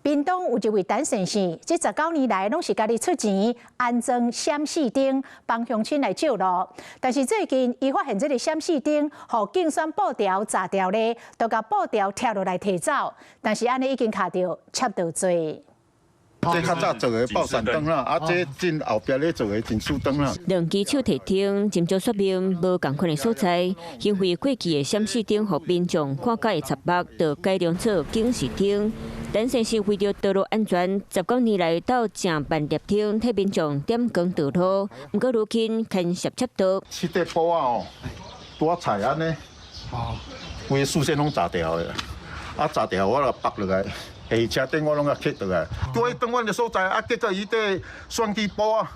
屏東有一位陳先生，這19年來攏是家己出錢安裝閃示燈，幫鄉親來照路。但是最近，伊發現這个閃示燈予競選布條砸掉咧，就共布條拆落來提走。但是按呢已經敲著窃盜罪。這較早做的爆閃燈啦，啊，這進後壁咧做的警示燈啦。兩支手提燈，斟酌說明無仝款的所在，因為過去的閃示燈予民眾看甲會插目，就改良做警示燈。陳先生為著道路安全，19年來鬥成萬粒燈替民眾點光導路，毋過如今牽涉窃盜。這塊布仔哦，拄仔踩按呢，規个視線攏砸掉的，啊砸掉我就縛落來。下車頂我攏共刻落來，拄仔轉彎的所在，啊，結果伊塊選舉布仔。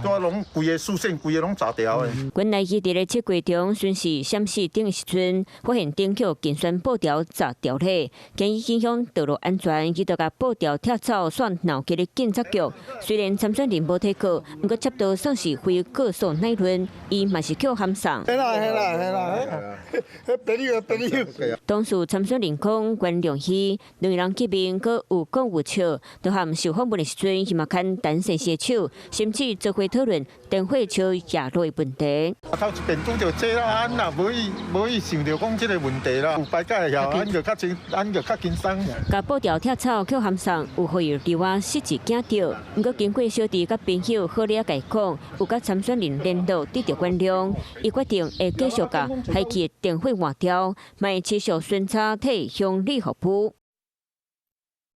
拄仔攏規个視線，規个攏砸掉的。原來伊佇咧測過中巡視閃示燈的時陣，發現燈予競選布條砸掉咧，驚伊影響道路安全，伊就共布條拆走，煞鬧去咧警察局。雖然參選人無提告，毋過窃盜算是非告訴乃論，伊嘛是予函送。係啦係啦係啦，朋友朋友。當事參選人講原諒伊，兩个人見面閣有講有笑，就含受訪問的時陣，伊嘛牽陳先生的手，甚至做伙討論電火車夜路的問題。頭一遍拄著這啦，俺若無去無去想著講這个問題啦，有排解會曉，俺就較輕，俺就較輕鬆。共布條拆走予函送，有予伊留下失智驚著。毋過經過小弟佮朋友好咧共伊講，有佮參選人聯絡得著原諒，伊決定會繼續共害去的電火換掉，嘛會持續巡查替鄉里服務。